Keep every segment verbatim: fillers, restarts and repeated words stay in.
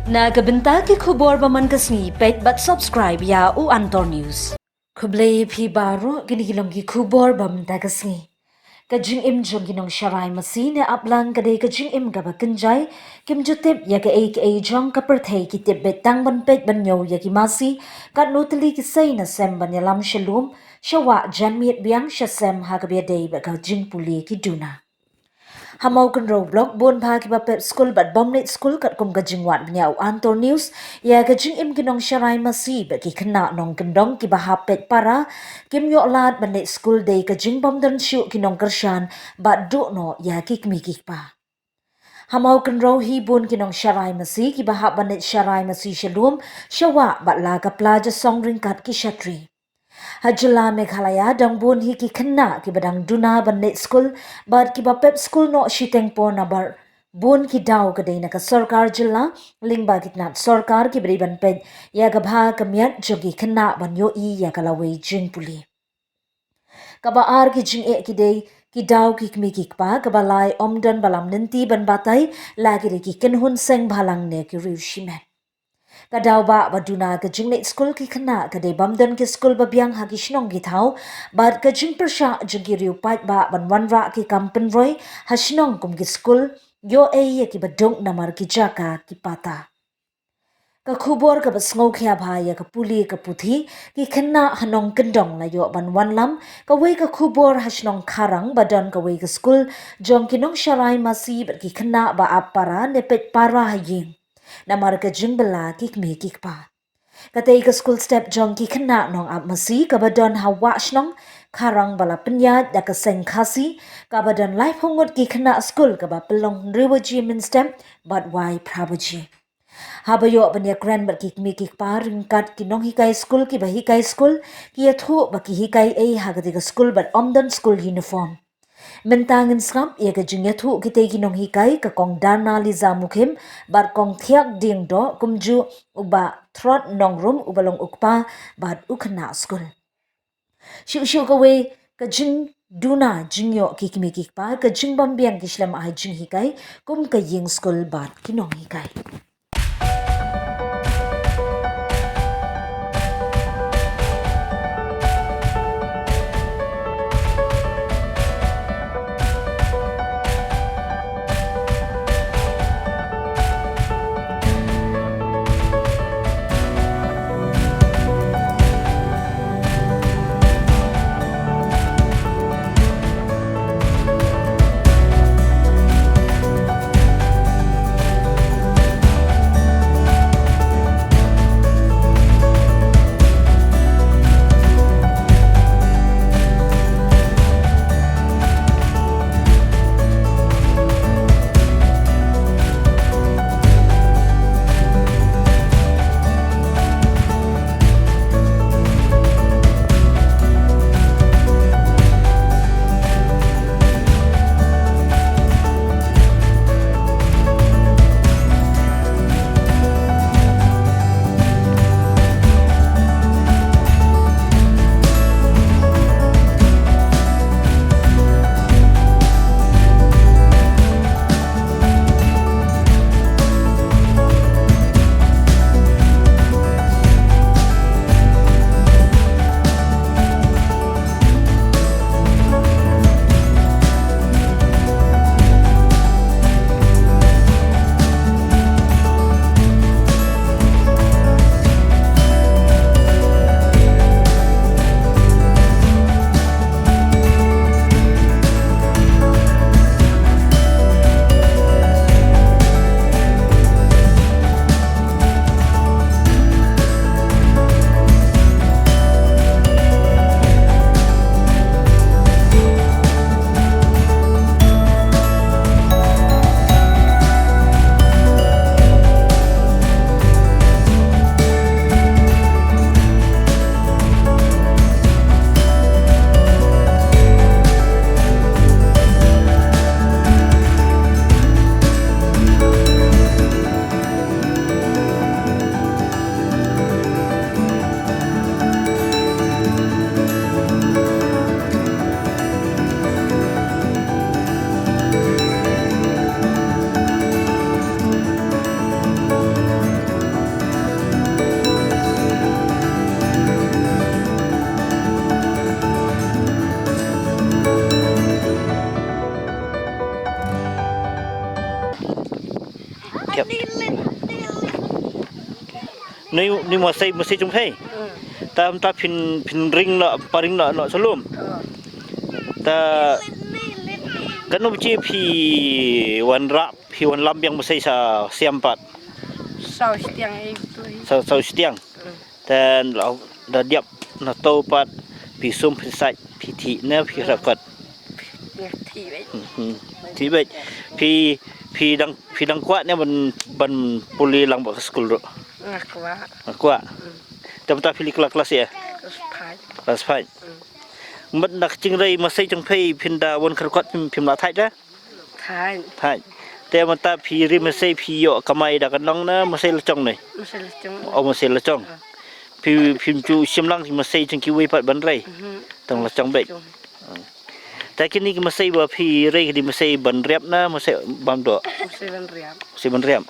Na ka bynta ki khubor ba man ka sngi, peit bad subscribe ïa u Antor News. Khublei phi baroh, kine ki long ki khubor ba man ka sngi. Ka jingim jong ki nongsharai masi ne ap lang ka dei ka jingim kaba kynjai, kim ju tip ïa kaei kaei jong ka pyrthei, ki tip beit tang ban peit ban ñiew ïa ki masi, katno tylli ki sei na sem ban ïalam sha lum, sha wah, jan miet biang sha sem ha kaba ïadei bad ka jingpule ki duna. Ha Mawkynrew Block bun bha kiba pep skul bad bym leit skul, katkum ka jingwad bniah u Antor News ïa ka jingim ki nongsharai masi bad ki khynnah nongkyndong kiba hap peit para, kim ïoh lad ban leit skul dei ka jingbym don shuh ki nongkyrshan bad duh noh ïa ki kmie ki kpa. Ha Mawkynrew hi bun ki nongsharai masi kiba hap ban leit sharai masi sha lum, sha wah bad la ka pla ja song ryngkat ki shatri. Ha jylla Meghalaya dang bun hi ki khynnah kiba dang duna ban leit skul bad kiba pep skul noh shiteng por, namar bun ki daw ka dei na ka sorkar jylla, lyngba ki tnat sorkar kiba dei ban peit ïa ka bha ka miat jong ki khynnah ban ïohi ïa ka lawei jingpule. Kaba ar ki jingeh ki dei ki daw ki kmie ki kpa, kaba lai ym don ba lam lynti ban batai, la ki dei ki kynhun seng bhalang ne ki riew shimet. Ka daw ba ba duna ka jingleit skul ki khynnah ka dei bym don ki skul ba biang ha ki shnong ki thaw, bad ka jingpyrshah jong ki riew paidbah ban wanrah ki kam pynroi ha shnong kum ki skul, ïoh ei ïa kiba duk namar ki jaka ki pata. Ka khubor kaba sngewkhia bha ïa ka pule ka puthi, ki khynnah ha nongkyndong la ïoh ban wanlam. Kawei ka khubor ha shnong Kharang ba don kawei ka skul jong ki nongsharai masi bad ki khynnah ba ap para ne peit para ha ïing namar ka jingbylla ki kmie ki kpa. Katei ka skul step jong ki khynnah nongap masi kaba don ha wah shnong Kharang ba la pynïaid da ka seng Khasi, kaba don laiphew ngut ki khynnah skul, kaba pynlong hynriew baje mynstep bad wai phra baje. Haba ïoh ban ïakren bad ki kmie ki kpa ryngkat ki nonghikai skul kiba hikai skul, ki ïathuh ba ki hikai ei ha katei ka skul bad ym don skul uniform. Mynta ngin sngap ïa ka jingïathuh kitei ki nonghikai, ka Kong Darna Liza Mukhim bad Kong Thiak Diengdoh, kumjuh u Bah Throt Nongrum uba long u kpa bad u khynnah skul. Shuh shuh kawei ka jingduna jingïoh ki kmie ki kpa, ka jingbym biang ki shlem ai jinghikai kum ka ïing skul bad ki nonghikai. Ni ni masai masai jong phi. Hmm. Ta ta phin phin ring na paring na na salum. Oh. Ta kano chi phi wan rap phi wan lam biang masai sa siam pat. Sau stiang ai tu. Sau sau stiang. Hmm. Ten la da diap na to pat phi sum phi sait phi thi ne phi rakot. Thi bek. Hmm. Thi bek. Phi phi dang phi dang kwah ne ban ban puli lang ba ka skul ro. Nga kwah. Nga kwah. Hmm. Te mynta phi li klas klas ya. Klas five. Klas five. Hmm. Mut na ka jingrei masai jong phi phin da wan kyrkot phim phim la thait da. Thait. Thait. Te mynta phi rei masai phi ïoh kamai da ka nong na masai la chong ne. Masai la chong. O masai la chong. Ah. Phi phim ju shim lang masai jong kiwei pat ban rei. Mhm. Tang la chong bek. Chong. Te kini ki masai ba phi rei ki dei masai ban riap na masai bam doh. Masai ban riap. Masai ban riap.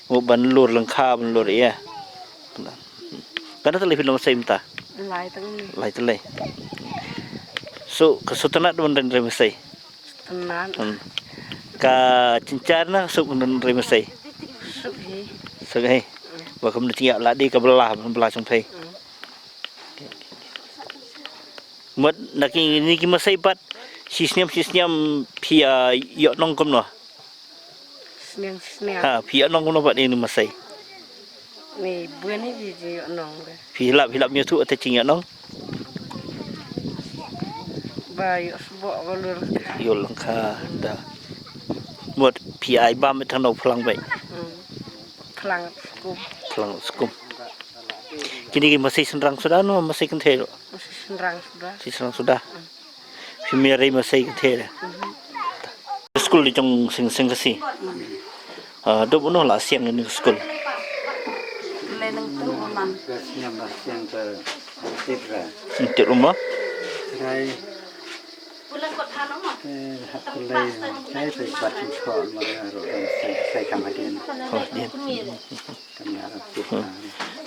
Mo ban lur lyngkha ban lur ïa. Kane te lei phi la masai mynta. Lai tang ni. Lai te lei. So ka sutnat ban rei rei masai. Sutnat. Hmm. Ka jingjia na suk ban rei masai. Suk hi. Suk hi. Ba kam na jingïa la dei ka bela bela jong phi. Hmm. Mut na kini ki masai pat shi snem shi snem phi ïa ïoh nong kumno. Snem snem. Ha phi ïoh nong kumno pat ni masai. Ni bun ni ji ji ïoh nong. Phi lap phi lap ïoh tu ate jing ïoh nong. Ba ïoh sboh ba lur. Ïoh lyngkha da. Mut phi ai bam tang no phlang bai. Hmm. Phlang skum. Phlang skum. Kini ki masai synrang suda no masai kynthei ro. Masai synrang suda. Masai synrang suda. Hmm. Phi mih rei masai kynthei re. Mhm. Skul di jong sing sing kasi. Mhm. Ah, dop uno la siang ni skul. Le nang tu man. Gas nyam la siang ke tip ra. Tip rumah. Rai. Eh, hak kulai. Sai sai bat sing ko ma ro sing sai kam hadin. Oh, dia.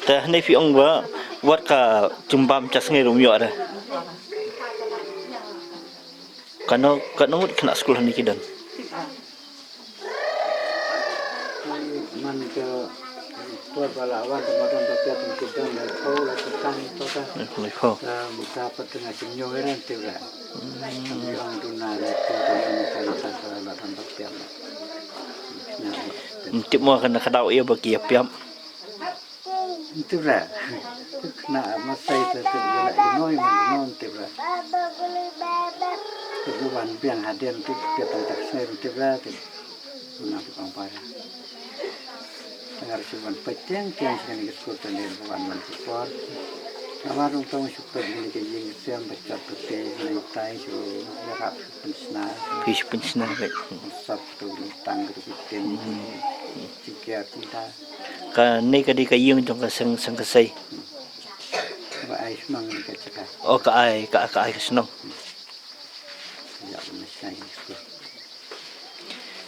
Te hangne phi ong ba wat ka jingbam jingsngew ruh ym ïoh re. Kano kano ngut khynnah skul hangne ki don? Man ka por ba la wan ka madan ba pia tang ki don la ko la ka tang to ka. Ni ko. Ka muta pat tang ka jingñiuh ren te la. Ong duna ne tu tu ne ka la ta ka la dang ba pia. Ym tip mo kane ka daw ïa ba ki ïa piap. Ym tip re. Khynnah masai te tip ïa la i noi man i noi ym tip re. Te u wan biang hadien tip tip tang tak sai ym tip re tip. Una pi pang para. Tang ar shu wan peit tiang tiang sha kane ka skul te ne wan wan ki por. Namar ong tong shu peit kane ka ïing ka sem ba jot ba te nai tai shu ïarap shu pynshna. Phi shu pynshna beit. Sap tu tang ka tu tin. Hmm. Jingker jingta. Kane ka dei ka ïing jong ka Seng Seng Kasei. Ba ai shnong ka jaka. Oh ka ai ka ka ai ka shnong. Ïa ba na shna ïa skul.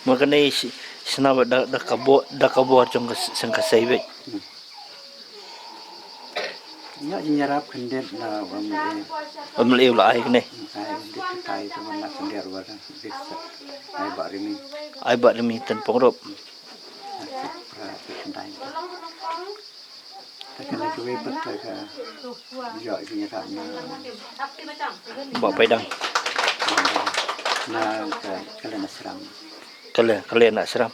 Mo kane shi- shna ba da da ka bor da ka bor jong ka Seng Kasei beit. Hmm. Nga ïarap khyndiat na ba mlei. Ba mlei la ai kane. Ai khyndiat ka tai ka man la khyndiat wa da bit sa. Ai ba rimi. Ai ba rimi ten pong rop. Ai sa pra ka khyndai. Ta kane ka wei pat ta ka ïoh ïarap na. Ba paidang. Na ka kalen ashram. Kale kale na ashram.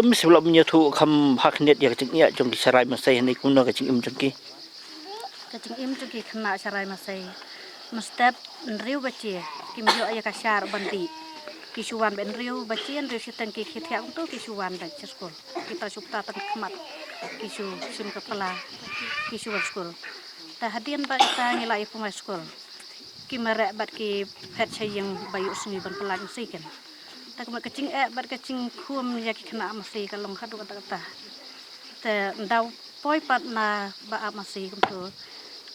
Ym shu la mynta thu kham ha khyndiat ïa ka jingïa jong ki Sharai Masei hangne kumno ka jingim jong ki. Ka jingim jong ki khynnah Sharai Masei. Mynstep hynriew baje kim ïoh ïa ka shar ban dih. Ki shu wan bad hynriew baje hynriew shiteng ki thiah kumto ki shu wan bad sha skul. Kita shu pta tang khmat ki shu shim ka pla ki shu wan skul. Ta hadien ba kita ngi la ïa pynwai skul. Ki mareh bad ki phet sha ïing ba ïoh sngi ban pynlait mynsiem. Ta ka mut ka jingeh bad ka jingkhum ïa ki khynnah masi ka long haduh katta katta. Te nda poi pat na ba ap masi kumtu.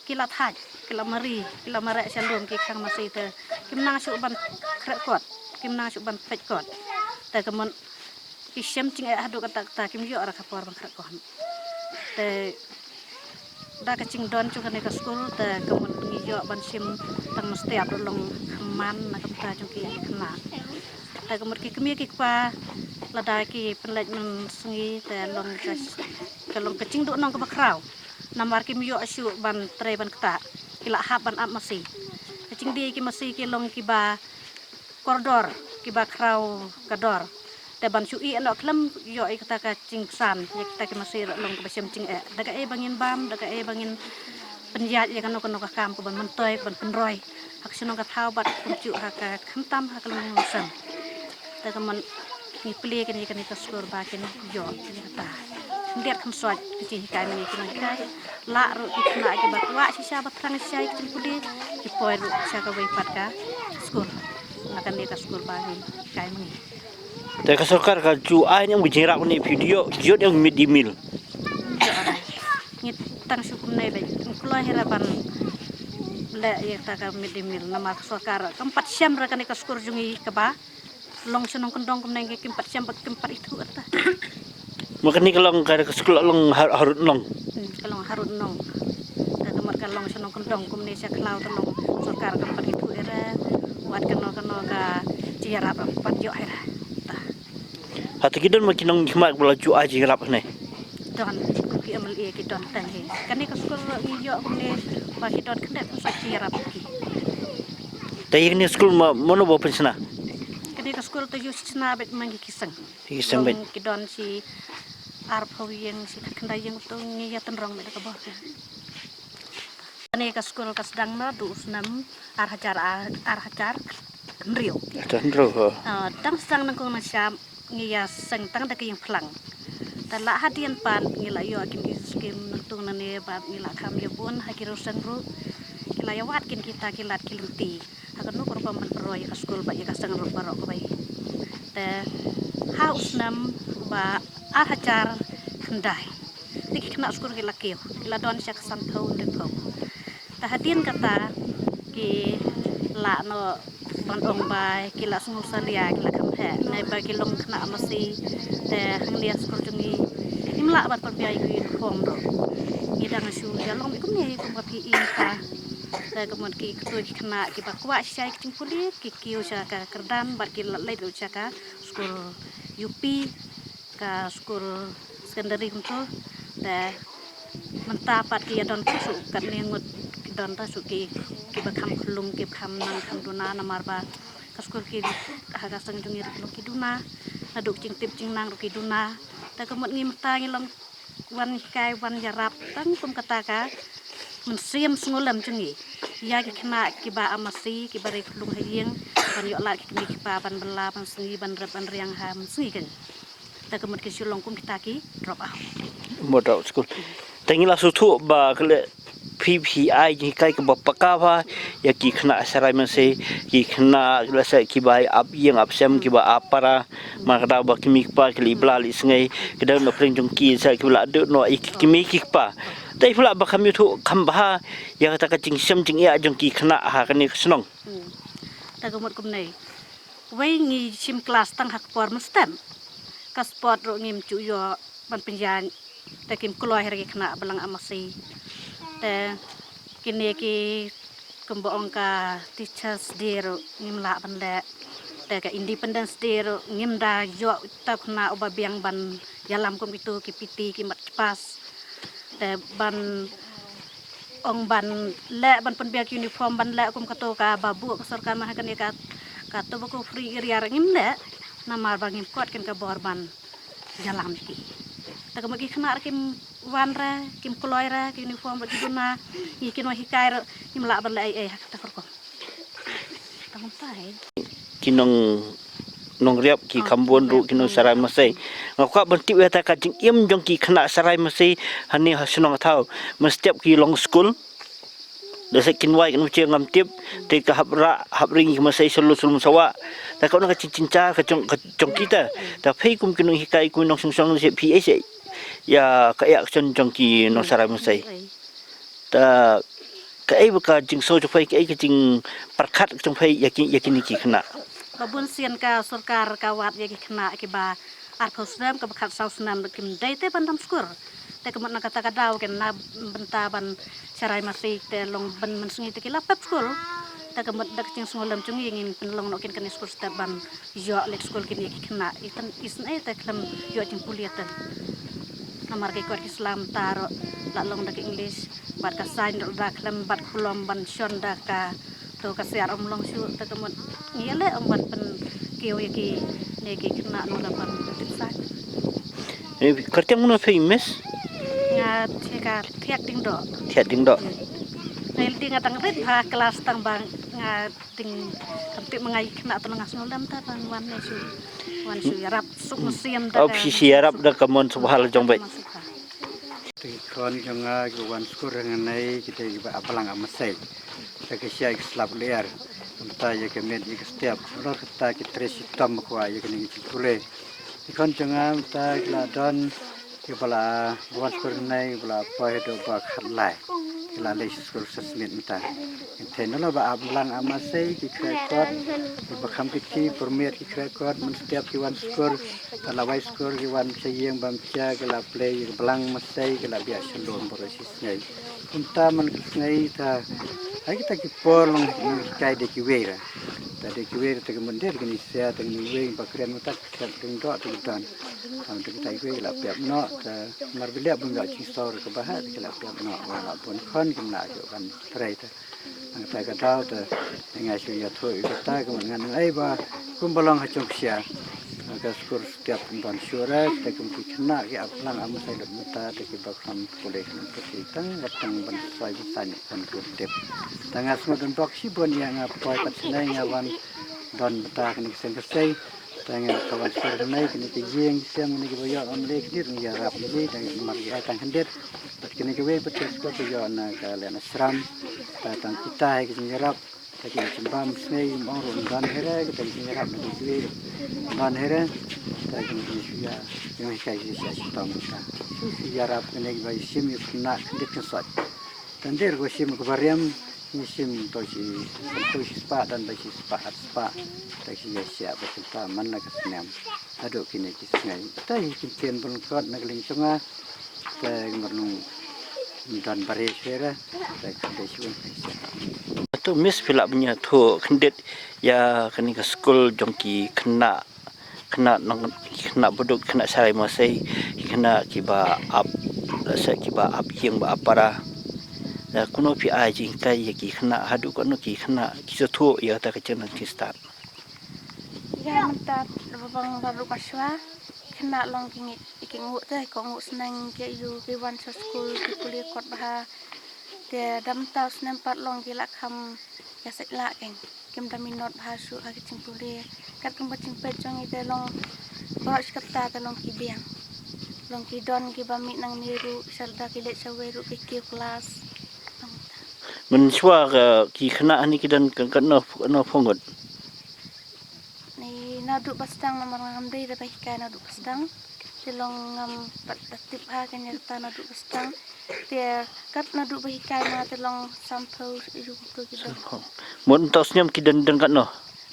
Ki la thait, ki la mari, ki la mareh sha lum ki khang masi te kim nang shuh ban khreh kot, kim nang shuh ban peit kot. Te ka mut ki shem jingeh haduh katta katta kim ïoh ra ka por ban khreh kot. Te da ka jingdon jong kane ka skul te ka mut ngi ïoh ban shim tang mesti ap long khman na ka bynta jong ki khynnah. Te ka mut ki kmie ki kpa lada ki pynleit mynsngi te long ka, ka long ka jingduhnong kaba khraw. Namar kim ïoh shuh ban trei ban ktah, ki la hap ban ap masi. Ka jingdie ki masi ki long kiba kordor, kiba khraw ka dor. Te ban shu ïeh noh khlem ïoh ïa kata ka jingpynsan ïa kita ki masi ruh long kaba shem jingeh. Da kaei ba ngin bam, da kaei ba ngin pynïaid ïa kano kano ka kam kaban myntoi, kaban pynroi ha ka shnong ka thaw bad kumjuh ha ka khamtam ha ka lyngkhuh. Te ka mon ngi plie kane, kane ka skur ba kin ïoh ïa kata. Khyndiat khynsoit ka jinghikai mynne ki nonghikai. Lah ruh ki khynnah kiba kwah shisha ba thrang shisha ïa ka jingpule, ki poi ruh sha kawei pat ka skur. Na kane ka skur ba ngi hikai mynne. Te ka sorkar ka ju ai ne em ka jingïarap ne, phi ju ïoh, ju ïoh ne em mid day meal? Ngi tang shu kumne beit, ngi kloi hi ra ban leh ïa kata ka mid day meal namar ka sorkar kam pat shem ra kane ka skur jong ngi kaba long shnong kyndong kumne ngi kim pat shem bad kim pat ithuh ïa kata. Ma kane ka long ka, ka skur long ha, harud nong. Hmm, ka long harud nong. Ka, ka mut ka long shnong kyndong kumne sha khlaw te long sorkar kam pat ithuh ïa ra. Wat kano kano ka jingïarap pat ïoh ïa ra. Ta. Ha te ki don ma ki nongmihkhmat ba la ju ai jingïarap ne? Don, ki M L A ki don tang hi. Kane ka skur ngi ïoh kumne ba ki don khyndiat khynsoit jingïarap ki. Te ïa kane skur ma, mano ba pynshna? Kane ka skur te ju shna beit ma ngi ki seng. Ki seng beit. Long ki don shi arphew ïing, shi khatkhyndai ïing, to ngi ïa tynrong beit da ka bor ka. Kane ka skur ka sdang naduh u snem ar hajar, ar, ar hajar hynriew. Ar hajar hynriew, ha. Ah, dang sdang nangkong nangsham ngi ïa seng tang da ka ïing phlang. Te la hadien pat ngi la ïoh kin ki skim nangtung nangne bad ngi la kham ïa bun ha ki riew seng ruh. Ki la ïa wad kin kita ki lad ki lynti ha kano ka rukom ban pynroi ïa ka skul bad ïa ka seng ruh baroh kawei. Te ha u snem ba ar hajar khyndai te ki khynnah skul ki la kiew, ki la don sha ka sanphew hynriewphew. Te hadien kata ki la noh ban ong ba ki la sngewsalia, ki la kham heh ne ba ki long khynnah masi. Te hangne ha skul jong ngi ngim lah ban pynbiang ïa ki uniform ruh. Ngi dang shu ïa long beit kumne kum ka P E ka. Te ka mut ki khynnah kiba kwah shisha ïa ka jingpule ki kiew sha ka kyrdan bad ki la leit ruh sha ka skul U P, ka skul secondary kumto. Te mynta pat ki ïa don pat shuh katne ngut, ki don pat shuh ki, kiba kham khyllung, kiba kham nang kham duna namar ba ka skul ki ha ka seng jong ngi ruh ki duna, naduh jingtip jingnang ruh ki duna. Te ka mut ngi mynta ngi long wan hikai wan ïarap tang kum kata ka mynsiem sngewlem jong ngi ïa ki khynnah kiba ap masi, kiba rei khyllung ha ïing, ban ïoh lad ki kmie ki kpa ban bylla, ban sngi, ban rep ban riang ha mynsngi keiñ. Te ka mut ki shu long kum kita ki drop out. Mo drop out school. Te ngi la sngewthuh ba ka leh phi phi ai jinghikai kaba paka bha ïa ki khynnah Sarai Masi, ki khynnah lehse kiba ap ïing ap sem, kiba ap para. Mar ka daw ba ki kmie ki kpa ki leit bylla leit sngi, ki dang na pyrshah jong ki sa kiba la duh noh ïa ki kmie ki kpa. Te phi lah ba kham ïathuh kham bha ïa kata ka jingshem jingeh jong ki khynnah ha kane ka shnong. Hmm. Te ka mut kumne. Wei ngi shim klas tang ha ka por mynstep. Ka sport ruh ngim ju ïoh ban pynïaid. Te kim kloi hi ra ki khynnah ba la ap masi. Te kine ki kumba ong ka Teachers' Day ruh ngim lah ban leh. Te ka Independence Day ruh ngim da ïoh uta u khynnah uba biang ban ïalam kum kito ki P T ki mat ki pass. Te ban ong ban leh ban pynbiang uniform ban leh kum kato kaba buh ka sorkar man ha kane ka, ka tobacco free area ruh ngim leh. Namar ba ngim kot kin ka bor ban ïalam ïa ki. Te ka mut ki khynnah ruh kim wan re, kim kloi re, ki uniform ruh ki duna, ngi ki nonghikai ruh ngim lah ban leh ei ei ha kata ka rukom. Tang tai. Ki nong, nongriap, ki kham bun ruh ki nong Sarai Masi. Nga kwah ban tip ïa kata ka jingim jong ki khynnah Sarai Masi hangne ha shnong thaw. Mynstep ki long skul. Da sa kin wai kin uche ngam tip, te ka hap rah, hap ring ki masai selu selu sawa. Ta ka na ka jingjynjar ka jong, ka jong kita. Ta phi kum ki nonghikai, kum ki nongshongsong se phi ai se. Ïa ka ïa ka jong jong ki nongsarai masai. Ta kaei ba ka jingsngew jong phi, kaei ka jingpyrkhat jong phi ïa ki, ïa kine ki khynnah. Ba bun sien ka sorkar ka wad ïa ki khynnah kiba arphew snem, kaba khatsaw snem kim dei te ban dam skul. Te ka mut na kata ka daw kin na bynta ban sharai masi te long ban mynsngi te ki la pep skul. Ka mut da ka jingsngewlem jong ngi ngin pynlong noh kin kane skul step ban ïoh leit skul kine ki khynnah. Iten isnei te khlem ïoh jingpule te. Namar ki kot ki slam taro la long da ka English bad ka sign da khlem bad khulom ban shon da ka to ka siar ym long shuh te ka mut ngi le ym ban pynkiew ïa kine ki khynnah nong la ban tip sign. Kyrteng mano phi, Miss? Nga thiah ka Thiak Ding Doh. Thiak Ding Doh. Ngai ding nga tang rit ha klas tang bang nga ding kam tip ma ngai khynnah tang nga sngewlem ta ban wan ne shu wan shu ïarap suk mynsiem da. Op shi shi ïarap da ka mon subhal jong bek. Te ki khon jong nga ki wan skul rang nai ki te ki ba ap blang ap masai. Te ki shai ki slap lyer. Kumta ïa ka met ïa ka step. Lor kata ki tre shitom ma kwah ïa ka ning ki pule. Ki khon jong nga mynta ki la don ki ba la wan skul nai ki ba la poi haduh ba khatlai. Ki la leit skul sa smit mynta. Te na la ba ap blang ap masai ki khreh kot ki ba kham ki ti permit ki khreh kot mynstep ki wan skul. Ka la wai skul ki wan cha ïing bam cha ki la play ki blang masai ki la biak shalom bro shi sngai. Kumta man ki sngai ta ai kita ki por long kai de ki wei ra. Ta de ki wei ta ki mun de ki ni sia ta ki ni wei ba kren mynta. Thiak Ding Doh te ki don. Am te kita ki la pep noh te mar bilia bun ga chi sor ka ba ha te ki la pep noh wa la bun khon ki na jo ban trei te. Ang te ka dau te nga shu ïathuh ïa kata ka ngan ai ba kum ba long ha jong sia. Ka skur step ban shu re te kum ki khynnah ki ap lang am sai lut mynta te ki ba kham pule kham pule tang ba tang ban soi ban sani ban kur tep. Te nga sngewdon bok shibun ïa nga poi pat sini nga wan don mynta kane ka seng ka sei. Te nga ka wan skur kane kane ka ïing sem kane ka ba ïoh am le kdit ngi ïarap ngi te mar ngi ai tang khyndiat. Bad kane ka wei pat ka skur ka ïoh na ka leh na shram. Te tang kita hai ka jingïarap. Te ka jingbam snei ym ong ruh don here ka te ka jingïarap na ka wei don here. Te ka jingïarap ka jingïarap ka jingïarap kane ka ba ïasim ïa ka khynnah khyndiat khynsoit. Tang der ko shim ko bariam ngi shim to shi to shi spah dan ba shi spah ar spah. Ta shi ya sia ba shi ta man la ka snem ado kine ki sngai ta hi kin chen bun kot na kling sunga. Ta mar nung dan bare shera ta ka shi un. To Miss phi lah ban ïathuh khyndiat ïa kane ka skul jong ki khynnah khynnah nong khynnah buduk khynnah sarai masai khynnah kiba ap sa kiba ap ïing ba ap para. Da kuno phi ai jingkai ïa ki khynnah haduh kuno ki khynnah ki sngewthuh ïa kata ka jingnang ki stad. Ïa mynta ba bang baru ka shwa khynnah long ki ngi ki ngu te ko ngu sneng ki yu ki wan sha skul ki pule kot bha. Te da mynta snem pat long ki la kham ïa sait la keng. Kim da minot bha shuh ha ki jingpule. Kat kumba jingpeit jong ngi te long baroh shi katta te long ki biang. Long ki don kiba mih nangne ruh sha lada ki leit shawei ruh ki kiew klas. Mynshuwa ka ki khynnah hangne ki don ka katno katno phew ngut. Ni naduh ba sdang namar ngam dei da ba hikai naduh ba sdang. Te long ngam pat da tip ha kane kata naduh ba sdang. Te kat naduh ba hikai ma te long sanphew ïa kumto ki don. Mut mynta u snem ki don don katno?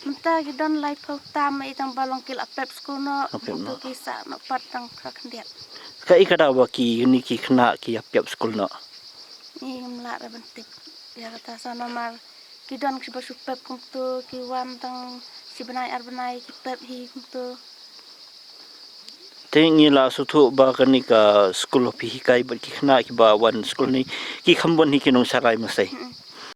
Mynta ki don laiphew tam i tang ba long ki la pep skul noh. La pep kumto noh. Ki sah noh pat tang phra khyndiat. Kaei ka daw ba kine ki khynnah ki ïa pep skul noh? Ngi ngim lah re ban tip ïa kata sa namar ki don kiba shu pep kumto ki wan tang shi bnai ar bnai ki pep hi kumto. Te ngi la sngewthuh ba kane ka skul phi hikai bad ki khynnah kiba wan skul ni ki kham wan hi ki nongshakri masai. Mm-mm.